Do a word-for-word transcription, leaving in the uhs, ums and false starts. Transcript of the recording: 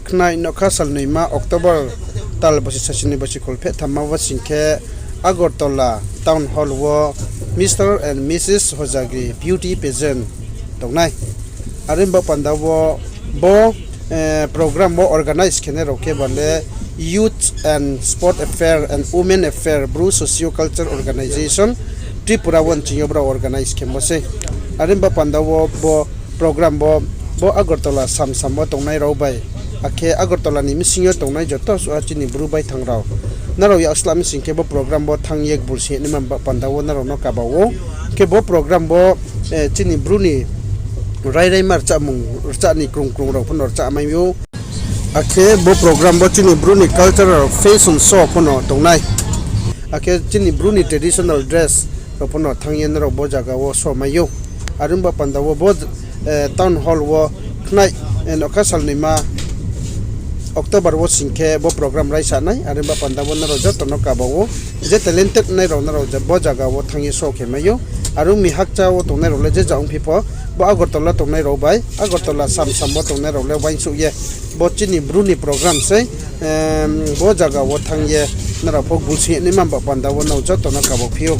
Khnai nougkha salnoima October tal bosi sasini bosi kholpheh thamma wo sing khe Agartala Town Hall wo Mister and Missus Hojagri Beauty Pageant tongnai. Are himba panda wo bo program wo organize khenai rao khe ba le Youth and Sport Affair and Women Affair, Bru Socio Culture Organization, Tripura wo nching yo brao organize khemo sei. Are himba panda wo bo program wo bo Agartala samsam wo tongnai rao bai, akhe Agartala ni bsing yo tongnai joto suha chini Bru baithang rao, nrao yaksla mi sing khe bo program wo thanng ye gbulsi naima ba panda wo nrao no kaba ou. Khe bo program wo chini Bru ni rairaima rchahmung rchah ni krung krung rao pho no rchah mai ou. Akhe bo program wo chini Bru ni cultural fashion show pho no tongnai. Akhe chini Bru ni traditional dress rao pho no thanng ye nrao bo zaga wo show mai ou. Are himba panda wo bo Town Hall wo khnai nougkha salnoima October wo sing khe bo program raisa nai. Are himba panda wo nrao joto no kaba ou, je talented nai rao nrao bo zaga wo thanng ye show khe mai ou. Are ong mi hakcha wo tongnai rao le je ja ongphi pho, bo Agartala tongnai rao bai Agartala samsam wo tongnai rao le uaingsouh ye bo chini Bru ni program sei, bo zaga wo thanng ye nrao pho gbulsi naima ba panda wo nrao joto no kaba phi ou.